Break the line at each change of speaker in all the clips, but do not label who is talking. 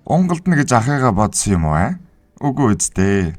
Унгалдна гэж ахыгаа бодсон юм уу аа? Үгүй үсттэй.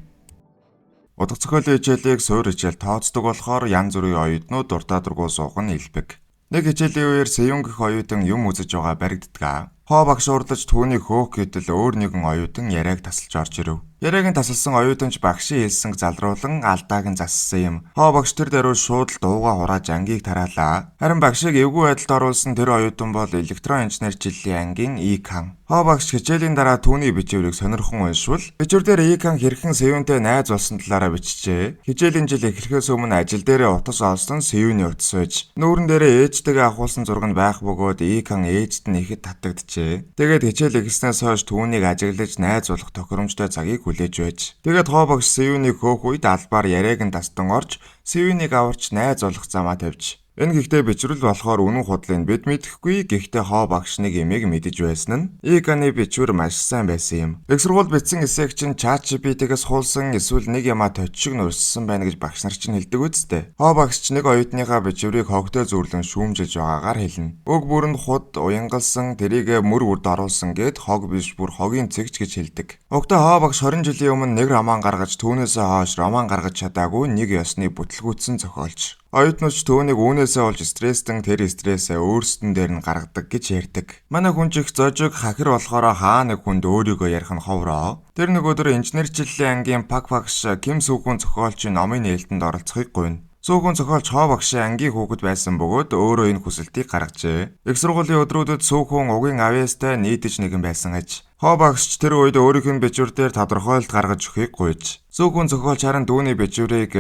Утга зохиолын хичээлийг суур хичээл тооцдог болохоор янз бүрийн оюутнууд дуртай дургу суух нь илбэг. Нэг хичээлийн үеэр Сэюн гэх оюутан юм үзэж байгаа баригддаг. Хоо багш уурлаж түүнийг хөөх гэтэл өөр нэгэн оюутан яриаг тасалж орж ирэв. Яриаг нь тасалсан оюутан ч багшийн хэлсэнг залруулан алдааг нь зассан юм. Хоо багш тэр даруй шууд л дуугаа хурааж ангийг тараалаа. Харин багшийг эвгүй байдалд оруулсан тэр оюутан бол электрон инженерчлэлийн ангийн Икан. Хоо багш хичээлийн дараа түүний бичвэрийг сонирхон уншвал бичвэр дээр Икан хэрхэн Сэюнтэй найз болсон талаараа бичжээ. Хичээлийн жил эхлэхээс өмнө ажил дээрээ утас олсон Сэюний утас байж нүүрэн дээрээ ээжтэйгээ авахулсан зураг нь байх бөгөөд Икан ээжд нь ихэд татагджээ. Тэгээд хичээл эхэлснээс хойш түүнийг ажиглаж найз болох тохиромжтой цагийг хүлээж байж. Тэгээд хоо багш Сэюнийг хөөх үед албаар яриаг нь тастан орж Сэюнийг аварч найз болох замаа тавьж. Энэ гэхдээ бичвэрэл болохоор үнэн худлыг бид мэдэхгүй, гэхдээ хоо багш нэг юмыг мэдэж байсан нь Иканы бичвэр маш сайн байсан юм. Их сургууль бичсэн эсээг чинь ChatGPT-гээс хуулсан эсвэл нэг юмаа точиг нурссан байна гэж багш нар чинь хэлдэг үсттэй. Хоо багш ч нэг оюутныхаа бичвэрийг хогтой зүйрлэн шүүмжилж байгаагаар хэлнэ. Уг бүр нь худ уянгалсан, тэрийгэ мөр үрд оруулсан гэд хог биш бүр хогийн цэгч гэж хэлдэг. Угтаа хоо багш 20 жилийн өмнө нэг роман гаргаж түүнээсээ хойш роман гаргаж чадаагүй нэг ёсны бүтлгүүцсэн зохиолч. Оюутнууд ч түүнийг үүнээсээ болж стресстэн тэр стрессээ өөрсдөн дээр нь гаргадаг гэж ярьдаг. Манай хүн ч их зожиг хахир болохоор хаа нэг хүнд өөрийгөө ярих нь ховроо. Тэр нэг өдөр инженерчлэлийн ангийн пак багш Ким Сүхүн зохиолчийн номын нээлтэнд оролцохыг гуйна. Сүүхэн зохиолч хоо багшийн ангийн хүүхэд байсан бөгөөд өөрөө энэ хүсэлтийг гаргажээ. Их сургуулийн өдрүүдэд Сүүхүн угийн авьяастай нийтж нэгэн байсан аж. Хоо багш ч тэр үед өөрийнх нь бичвэр дээр тодорхойлолт гаргаж өгөхийг гуйж. Сүүхүн зохиолч харин дүүний бичвэрийг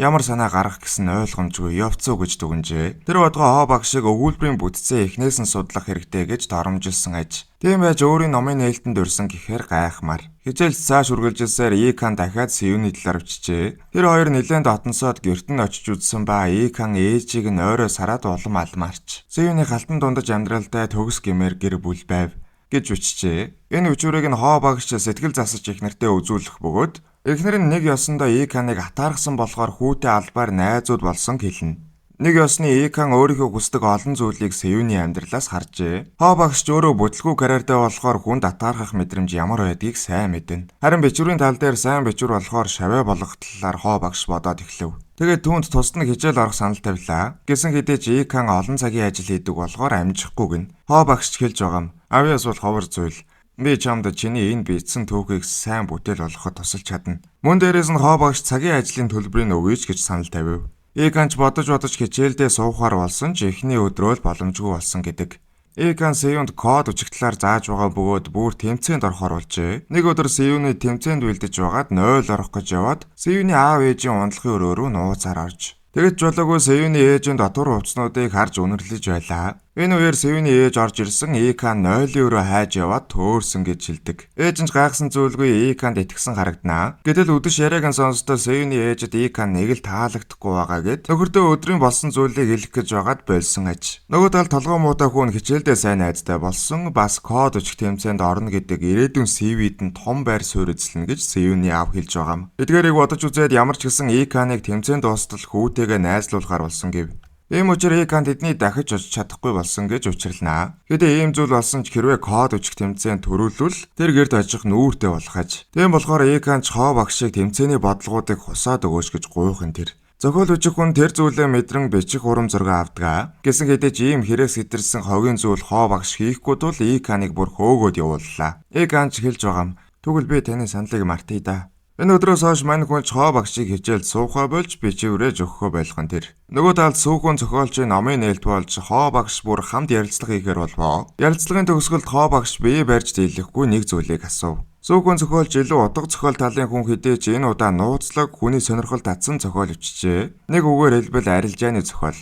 ямар санаа гаргах гэсэн ойлгомжгүй явцуу гэж дүгнжээ. Тэр бодгоо хоо багшиг өгүүлбэрийн бүтцээ эхнээс нь судлах хэрэгтэй гэж торомжилсан аж. Тийм байж өөрийн номын нээлтэнд өрсөн гэхээр гайхмаар. Хичээл цааш үргэлжилсээр Икан дахиад Сиюны талаар бичжээ. Тэр хоёр нэлээд дотносоод гэрт нь очиж үзсэн ба Икан ээжийг нь ойроо сараад улам алмаарч. Сиюны халтан дундаж амьдралдаа төгс гэмээр гэр бүл байв гэж бичжээ. Энэ бичвэрийг нь хоо багш сэтгэл засаж их нартээ үзүүлэх бөгөөд эхнэр нь нэг ёсондоо Иканыг атаархсан болохоор хүүтэй албаар найзууд болсон хэлнэ. Нэг ёсны Икан өөрийнхөө хүсдэг олон зүйлийг Сэюний амьдралаас харжээ. Хоо багш ч өөрөө бүтлгүй карьертай болохоор хүнд атаархах мэдрэмж ямар байдгийг сайн мэднэ. Харин бичвэрийн тал дээр сайн бичвэр болохоор шавэ болгох талаар хоо багш бодоод эхлэв. Тэгээд түүнд тусад нь хичээл орох санал тавилаа. Гэсэн хэдий ч Икан олон цагийн ажил хийдэг болохоор амжихгүй гин. Хоо багш ч хэлж байгаа юм. Авьяас бол ховор зүйл. Би чамд чиний энэ бичсэн түүхийг сайн бүтээл болгоход тусалж чадна. Мөн дээрээс нь хоо багш цагийн ажлын төлбөрийг өгье ч гэж санал тавив. Икан ч бодож бодож хичээлдээ суухаар болсон ч эхний өдрөө л боломжгүй болсон гэдэг. Икан Сэюнд код бичих талаар зааж байгаа бөгөөд бүр тэмцээнд орохоор болжээ. Нэг өдөр Сэюны тэмцээнд бэлдэж байгаад 0 орох гэж яваад Сэюны аав ээжийн ундлахын өрөө рүү нууцаар орж. Тэгэж болоогүй Сэюны ээж нь дотор хувцснуудыг харж үнэрлэж байлаа. Энэ үеэр Сэюны ээж орж ирсэн Икан 0-ийн өрөө хайж яваад төөрсөн гэж хэлдэг. Ээж нь ч гайхсан зүйлгүй Иканд итгэсэн харагданаа. Гэтэл үдэш яриаг нь сонсдоо Сэюны ээжэд Икан нэг л таалагдахгүй байгаа гэд нөхөртөө өдрийн болсон зүйлийг хэлэх гэж байгаад болсон аж. Нөгөө тал толгой муутай хүн хичээлдээ сайн найзтай болсон бас код бичих тэмцээнд орно гэдэг ирээдүйн CV-д нь том байр суурь эзэлнэ гэж Сэюны аав хэлж байгаа юм. Эдгээрийг бодож үзээд ямар ч гэсэн Иканыг тэмцээнд дуустал хүүтэйгээ найзлуулахар болсон гэв. Ийм учраас Икан тэдний дахиж очиж чадахгүй болсон гэж учирлнаа. Хэдий ийм зүйл болсон ч хэрвээ код бичих тэмцээн төрүүлвэл тэр гэрт очих нүүртэй болох аж. Тийм болохоор Икан ч хоо багшийг тэмцээний бодлогоодыг хусаад өгөөч гэж гуйх нь тэр. Зохиол бичих хүн тэр зүйлээ мэдрэн бичих урам зориг авдаг. Гэсэн хэдий ч ийм хэрэгс хэтэрсэн хогийн зүйл хоо багш хийхгүй тул Иканыг бүр хөөгөөд явууллаа. Икан ч хэлж байгаа юм. Тэгвэл би таны саналыг мартъя да. Энэ өдрөөс хойш мань хүн ч хоо багшийг хичээлд суухаа болж бичвэрээ өгөхөө байлган тэр. Нөгөө талд Сүүхүн зохиолчийн номын нээлт болж хоо багш бүр хамт ярилцлага хийхээр болвоо. Ярилцлагын төгсгөлд хоо багш бие барьж дийлэхгүй нэг зүйлийг асуув. Сүүхүн зохиолч илүү утга зохиол талын хүн хэдий ч энэ удаа нууцлаг хүний сонирхол татсан зохиол бичжээ. Нэг үгээр хэлбэл арилжааны зохиол.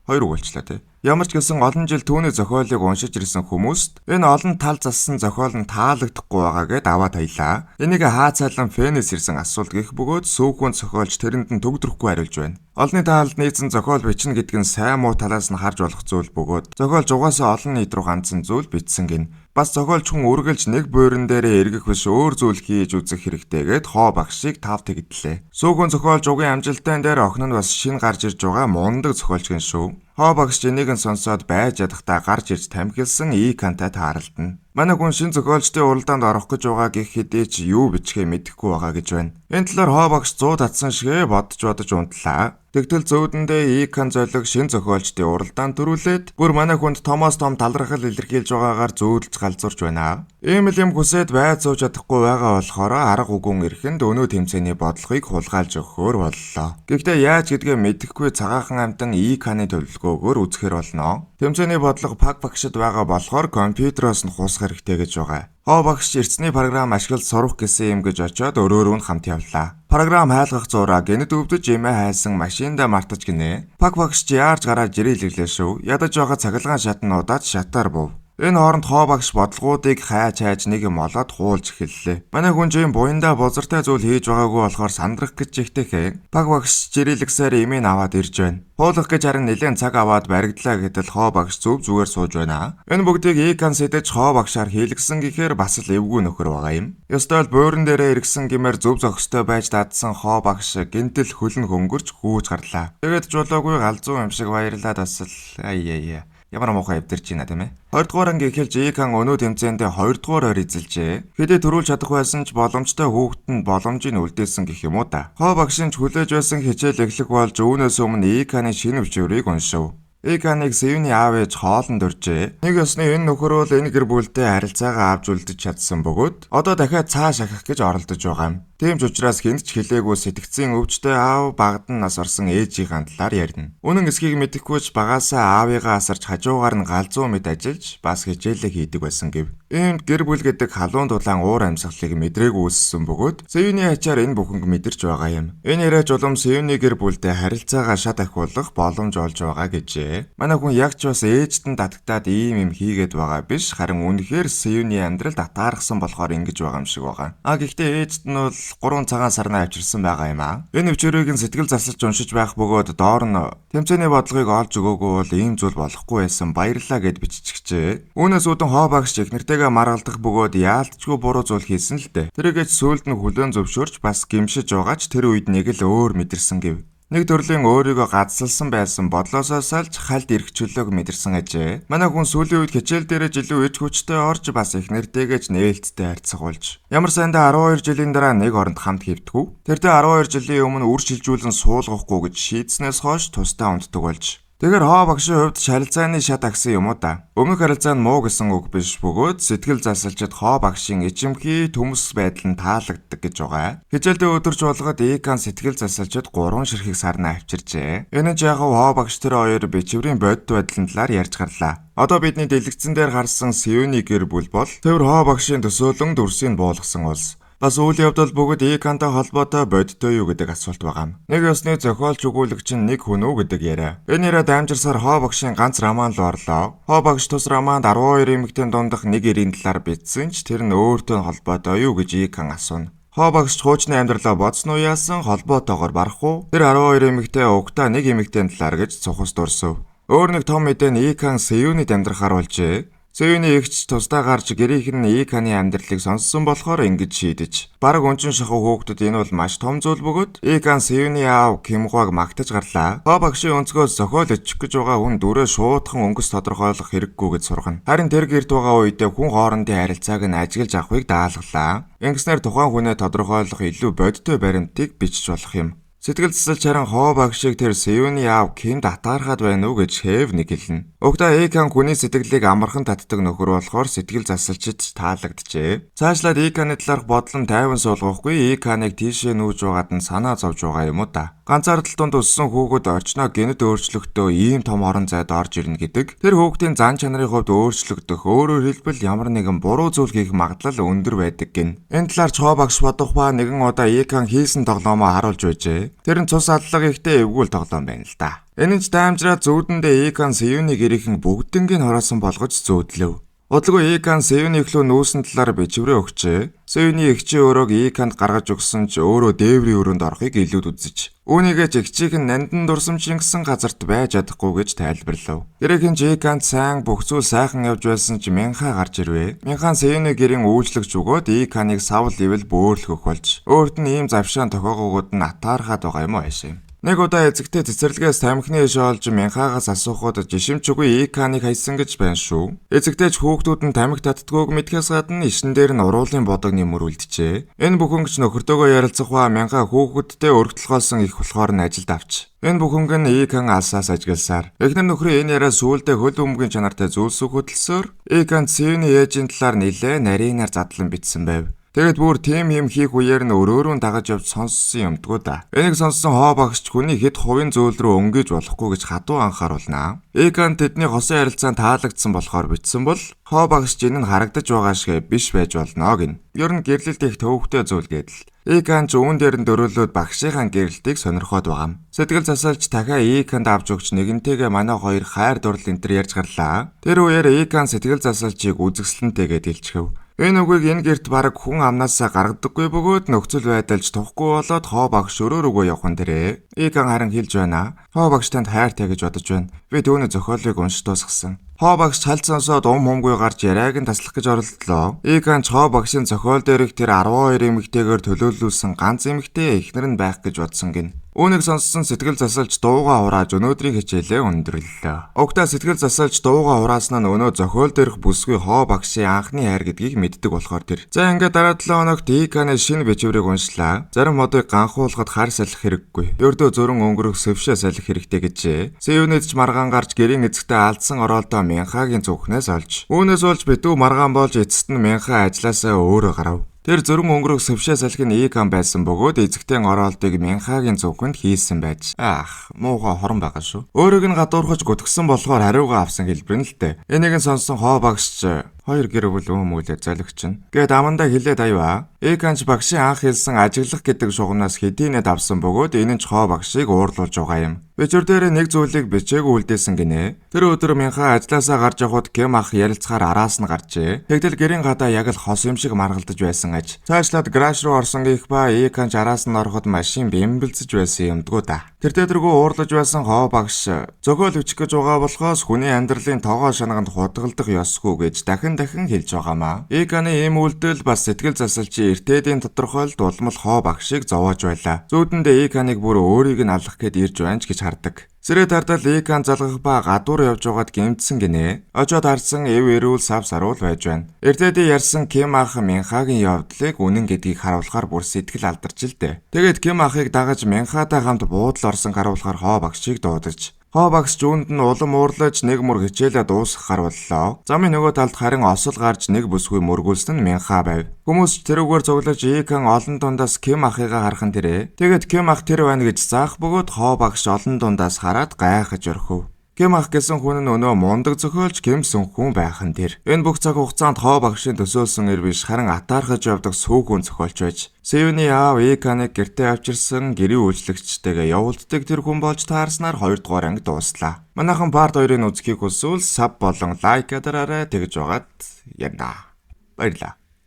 Хоёр үг болчлаа тий. Ямар ч гэсэн олон жил түүний зохиолыг уншиж ирсэн хүмүүст энэ олон тал зассан зохиол нь таалагдахгүй байгаа гэд аваа таялаа. Энийг хаацайлан фэнээс ирсэн асуулт гэх бөгөөд Сүүхүн зохиолч тэрэнд нь төгдрөхгүй хариулж байна. Олонний таалд нийцсэн зохиол бичнэ гэдг нь сайн муу талаас нь харж болох зүйл бөгөөд зохиолч угаасаа олон нийт рүү хандсан зүйл бичсэн гин. Бас зохиолч хүн үргэлж нэг буйран дээрээ эргэх биш өөр зүйл хийж үзэх хэрэгтэй гэд хоо багшийг тав тэгдлээ. Сүүхүн зохиолч угийн амжилтан дээр охин нь бас шинэ гарч ирж байгаа мундаг зохиолч гин шүү. Хоо багш энийг нь сонсоод байж ядахдаа гарч ирж тамхилсан Икантай тааралдана. Манай хүн шин зохиолчдын уралдаанд орох гэж байгаа гэх хэдий ч юу бичихээ мэдэхгүй байгаа гэж байна. Энэ талаар хоо багш 100 татсан шигэ бодож бодож унтлаа. Тэгтэл зүүдэндээ Икан золиг шин зохиолчдын уралдаанд төрүүлээд бүр манай хүнд томоос том талархал илэрхийлж байгаагаар зүүдэлж галзуурч байна. Ийм л юм хүсээд байд сууж чадахгүй байгаа болохоор арга үгүн эрхэнд өнөө тэмцээний бодлогыг хулгайлж өгөхөөр боллоо. Гэхдээ яаж гэдгээ мэдэхгүй цагаахан амтан Иканы төлөвлөгөөгөөр үзэхэр болно. Тэмцээний бодлого паг багшид байгаа болохоор компьютероос нь хусах хэрэгтэй гэж байгаа. Хоо багш эрдсний програм ашиглаж сурах гэсэн юм гэж очиод өрөөрөө нь хамт явлаа. Програм хайлгах зураа гэнэт өвдөж эмээ хайсан машиндаа мартаж гинэ. Паг багш яарж гараад жирээлэглээ шүү. Ядаж байгаа цахилгаан шатнуудаад шатаар був. Энэ хооронд хоо багш бодлогоудыг хайж хайж нэг юм олоод хуулж эхэллээ. Манай хүн жин буяндаа бузартай зүйл хийж байгаагүй болохоор сандрах гэж ихтэйхээ. Паг багш жирээлгсээр эмээ аваад ирж байна. Хуулах гэж харин нэлээд цаг аваад баригдлаа гэтэл хоо багш зөв зүгээр сууж байна. Энэ бүгдийг Икан сэдэж хоо багшаар хийлгсэн гэхээр бас л эвгүй нөхөр байгаа юм. Ёстой л бууран дээрээ эргэсэн гэмээр зөв зохистой байж дадсан хоо багш гинтэл хөлн хөнгөрч хүүж гарлаа. Тэгээд жулаагүй галзуу юм шиг баярлаад бас л ай ай. Ямар муухай эвдэрч байна тийм ээ. 2 дугаар анги эхэлж Икан өнөө тэмцээндээ 2 дугаар ойр эзэлжээ. Хэдий төрүүлж чадах байсан ч боломжтой хүүхэд нь боломжийг үлдээсэн гэх юм уу да. Хоо багшийн ч хүлээж байсан хичээл эхлэх болж үүнээс өмнө Иканы шинэ өвчрийг уншив. Иканыг Сэвний аав ээж хоолнд урьжээ. Нэг ёсны энэ нөхөр бол энэ гэр бүлтэй харилцаагаа авч үлдэж чадсан бөгөөд одоо дахиад цааш ахих гэж оролдож байгаа юм. Тийм ч учраас хүнд ч хэлээгүй сэтгцийн өвчтэй аав багдан нас орсон ээжийнхээ талаар ярина. Үнэн эсхийг мэдэхгүй ч багаасаа аавыгаа асарч хажуугаар нь галзуу мэт ажиллаж бас хичээлээ хийдэг байсан гэв. Иймд гэр бүл гэдэг халуун дулаан уур амьсгалыг мэдрээгүй өссөн бөгөөд Сэвний ачаар энэ бүхэнг мэдэрч байгаа юм. Энэ яриа жулам Сэвний гэр бүлтэй харилцаагаа шат ахиулах боломж олж байгаа гэжээ. Манай хүн яг ч бас ээжд нь татагтаад ийм юм хийгээд байгаа биш, харин үнэхээр Сэвний амьдралд атаархсан болохоор ингэж байгаа юм шиг байгаа. А гэхдээ ээжд нь бол 3 цагаан сарнаа авчирсан байгаа юм аа. Энэ өвчрийг нь сэтгэл засалж уншиж байх бөгөөд доор нь тэмцээний бодлогыг олж өгөөгүй бол ийм зүйл болохгүй байсан баярлаа гэд биччихжээ. Үүнээс үүдэн хоо багш их нэртэйгээ маргалдах бөгөөд яалтчгүй буруу зүйл хийсэн л дээ. Тэрийгээ ч сүүлд нь хүлээн зөвшөөрч бас гимшиж байгаа ч тэр үед нэг л өөр мэдэрсэн гэв. Нэг төрлийн өөрийгөө гадсалсан байсан бодлоосоо салж хальт эрх чөлөөг мэдэрсэн ажээ. Манай хүн сүүлийн үед хичээл дээрээ илүү ич хүчтэй орж бас их нэртэйгээ ч нээлттэй харьцах болж. Ямар сайндаа 12 жилийн дараа нэг оронд хамт хэвтгүү. Тэртээ 12 жилийн өмнө үр шилжүүлэн суулгахгүй гэж шийдснээс хойш тусдаа унтдаг болж. Тэгэхээр хоо багшийн хувьд харилцааны шат агсан юм уу да. Өмнөх харилцаа нь муу гэсэн үг биш бөгөөд сэтгэл засалчид хоо багшийн ичимхий төмс байдал нь таалагддаг гэж байгаа. Хичээлдээ өдөрч болгоод Икан сэтгэл засалчид 3 ширхэг сарнаа авчирчээ. Энэ нь яг хоо багш тэр хоёр бичвэрийн бодит байдлын талаар ярьж гарлаа. Одоо бидний дэлгэцэн дээр харсан Сионы гэр бүл бол тэр хоо багшийн төсөөлөн дүрсийг буулгасан улс. Бас үйл явдал бөгөөд Икантай холбоотой бодиттой юу гэдэг асуулт байгаа юм. Нэг ёсны зохиолч өгүүлэгч нь нэг хүн үү гэдэг яриа. Энэ яриад амжирсаар хоо багшийн ганц роман л орлоо. Хоо багш тус романд 12 эмэгтэйн дундах нэг эрийн талаар бичсэн ч тэр нь өөртөө холбоотой юу гэж Икан асууна. Хоо багш хуучны амьдралаа бодсон уу яасан холбоотойгоор барах уу? Тэр 12 эмэгтэй угтаа нэг эмэгтэйн талаар гэж цухас дурсав. Өөр нэг том мэдээ нь Икан Сеюнид амьдрахаар болжээ. Сэвний эгч тусдаа гарч гэрийнх нь Иканы амьдралыг сонссон болохоор ингэж шийдэж. Бараг өнчин шахуу хүүхдүүд энэ бол маш том зүйл бөгөөд Икан Сэвний аав Кимгуаг магтаж гарлаа. Хоо багшийн өнцгөөс зохиол ичих гэж байгаа хүн дүрээ шуудхан өнгөс тодорхойлох хэрэггүй гэж сургана. Харин тэр гэрт байгаа үедээ хүн хоорондын харилцааг нь ажиглаж авахыг даалгалаа. Ингэснээр тухайн хүнээ тодорхойлох илүү бодиттой баримтыг бичиж болох юм. Сэтгэл засалч харин хоо багшийг тэр Сеюны аав Кимд атаархаад байна уу гэж хэв нэг хэлнэ. Угдаа Икан хүний сэтгэлийг амархан татдаг нөхөр болохоор сэтгэл засалчид таалагджээ. Цаашлаад Иканы талаарх бодол нь тайван суулгахгүй Иканыг тийшээ нүүж байгаад нь санаа зовж байгаа юм уу да. Ганцаардал дунд өссөн хүүхэд орчноо гэнэт өөрчлөгдөө ийм том орон зайд орж ирнэ гэдэг. Тэр хүүхдийн зан чанарын хувьд өөрчлөгдөх, өөрөөр хэлбэл ямар нэгэн буруу зүйл хийх магадлал өндөр байдаг гин. Энэ талаар ч хоо багш бодох ба нэгэн удаа Икан хийсэн тоглоомоо харуулж байжээ. Тэр нь цус аллага ихтэй эвгүй тоглоом байна л да. Энэ нь ч даймжраад зүүдэндээ Икан Сеюны гэрийнхэн бүгднийг хоросон болгож зүүдлэв. Удалгүй Икан Сеюны эхлүү нүүсэн талаар бичвэрээ өгчээ. Сеюны эгчийн өрөөг Иканд гаргаж өгсөн ч өөрөө дээврийн өрөөнд орохыг илүүд үзэж. Үүнийгээ ч эгчийнх нь нандин дурсамж ингэсэн газарт байж чадахгүй гэж тайлбарлав. Гэрийнхэн ч Иканд сайн бүх зүйл сайхан явж байсан ч Минха гарч ирвэ. Минхан Сеюны гэрийн үйлчлэгч өгөөд Иканыг савл ивэл бөөрлөхөх болж. Өөрт нь ийм завшаан тохиогоогод нь атаархаад байгаа юм уу аашаа. Нэг удаа эзэгтэй цэцэрлэгээс тамхины иш олж Минхаагаас асуухад жишимчгүй Иканыг хайсан гэж байна шүү. Эзэгтэй ч хүүхдүүд нь тамхи татдгүйг мэдхээс гадна ишин дээр нь уруулын бодог нэмэр үлджээ. Энэ бүхэн ч нөхөртөөгөө ярилцах ба Минхаа хүүхэдтэй өргөтөлгөөсөн их болохоор нь ажилд авч. Энэ бүхэнг нь Икан алсаас ажигласаар. Эхнэр нөхрийн энэ яриа сүүлдээ хөл бөмбөгийн чанартай зүйлсүү хөдөлсөөр Икан Цэвний ээжийн талаар нилээ нарийнаар задлан бичсэн байв. Тэгэд бүр тийм юм хийх үеэр нь өрөөрүүн дагаж явж сонссон юмдгүү да. Энийг сонссон хоо багш хүний хэд хувийн зүйл рүү өнгөж болохгүй гэж хатуу анхааруулнаа. Икан тэдний хосын харилцаанд таалагдсан болохоор бичсэн бол хоо багш энэ нь харагдаж байгаа шиг биш байж болно гин. Ер нь гэрлэлт их төвөгтэй зүйл гэдэл. Икан ч үүн дээр нь дөрөөлөөд багшийнхаа гэрэлтийг сонирхоод байгаа юм. Сэтгэл засалж дахиад Иканд авч өгч нэгэнтэйгээ манай хоёр хайр дурлал энэ төр ярьж гарлаа. Тэр үеэр Икан сэтгэл засалжийг үзэсгэлэнтэйгээд хэлчихв. Энэ үгийг энэ гэрт бараг хүн амнаасаа гаргадаггүй бөгөөд нөхцөл байдалж тухгүй болоод хоо багш өрөө рүүгөө явах нь дээрээ. Икан харин хэлж байна. Хоо багш танд хайртай гэж бодож байна. Би түүний зохиолыг уншиж дуусгасан. Хоо багш чалд сонсоод ум хумгүй гарч яриаг нь таслах гэж оролдлоо. Икан ч хоо багшийн зохиол дээрх тэр 12 эмэгтэйгээр төлөөлүүлсэн ганц эмэгтэй эхнэр нь байх гэж бодсон гин. Үүнийг сонссон сэтгэл засалж дуугаа хурааж өнөөдрийн хичээлээ өндөрлөлөө. Угтаа сэтгэл засалж дуугаа хураасан нь өнөө зохиол дээрх бүсгүй хоо багшийн анхны хайр гэдгийг мэддэг болохоор тэр. За ингээд дараа 7 хоногт Иканы шинэ бичвэрийг уншлаа. Зарим модыг ганхуулахад хар салхи хэрэггүй. Ердөө зөрөн өнгөрөх сэвшээ салхи хэрэгтэй гэжээ. Сэвнэд ч маргаан гарч гэрийн эзэгтэй алдсан ороолдоо Минхагийн зүгхнээс олж. Үүнээс болж битүү маргаан болж эцэст нь Минха ажилласаа өөрөө гарав. Тэр зөрөн өнгөрөх сэвшээ салхи нь Икан байсан бөгөөд эзэгтэй ороолтыг Минхагийн зүгхэнд хийсэн байж. Ах, муухай хорон байгаа шүү. Өөрийг нь гадуурхаж гүтгсэн болохоор хариугаа авсан хэлбэр нь л дээ. Энийг нь сонсон хоо багш хоёр гэр бүл өмүүлээ золигч нь. Гээд амандаа хилээд аюа. Иканч багшийн анх хэлсэн ажиглах гэдэг шугамнаас хэдийнэ давсан бөгөөд энэ нь ч хоо багшийг уурлуулж байгаа юм. Бичвэр дээр нэг зүйлийг бичээгүй үлдээсэн гинэ. Тэр өдөр Минхаа ажилласаа гарч явхад Ким ах ярилцахаар араас нь гарчээ. Тэгтэл гэрийн гадаа яг л хос юм шиг маргалдаж байсан аж. Цаашлаад гараж руу орсон гих ба Иканч араас нь ороход машин бэмбэлзэж байсан юмдгүү да. Тэр тэргүй уурлаж байсан хоо багш зохиол бичих гэж байгаа болохоос хүний амьдралын тогоо шанаганд худгалдах ёсгүй гэж дахин дахин хэлж байгаамаа. Иканы ийм үйлдэл бас сэтгэл засалчийн эртээдийн тодорхойлолт улмал хоо багшийг зовоож байлаа. Зүүдэндээ Иканыг бүр өөрийг нь алах гээд ирж байна ч гэж хардаг. Сэрэ тардал Икан залгах ба гадуур явж байгаад гэмтсэн гинэ. Очоод харсан эв эрүүл сав саруул байж байна. Эртээдийн ярьсан Ким ах Минхагийн явдлыг үнэн гэдгийг харуулахаар бүр сэтгэл алдарч л дээ. Тэгээд Ким ахыг дагаж Минхатай хамт буудал орсон харуулахаар хоо багшийг дуудаж. Хоо багш үүнд нь улам уурлаж нэг мөр хичээлээ дуусгахаар боллоо. Замын нөгөө талд харин осол гарч нэг бүсгүй мөргүүлсэн нь Минхаа байв. Хүмүүс ч тэрүүгээр цуглаж Икан олон дундаас Ким ахыгаа харах нь тэрэ. Тэгээд Ким ах тэр байна гэж заах бөгөөд хоо багш олон дундаас хараад гайхаж орхив. Ким ах гэсэн хүн нь өнөө мундаг зохиолч Ким Сүн хүн байх нь тэр. Энэ бүх цаг хугацаанд хоо багшийн төсөөлсөн эр биш харин атаархаж явдаг сүүхүн зохиолч байж. Сэвний аав Иканыг гэртээ авчирсан гэрийн үйлчлэгчтэйгээ явуулддаг тэр хүн болж таарснаар 2 дугаар анги дууслаа. Манайхан part 2-ыг үзэхийг хүсвэл sub болон like дараарай тэгж байгаад ярина. Баярлалаа.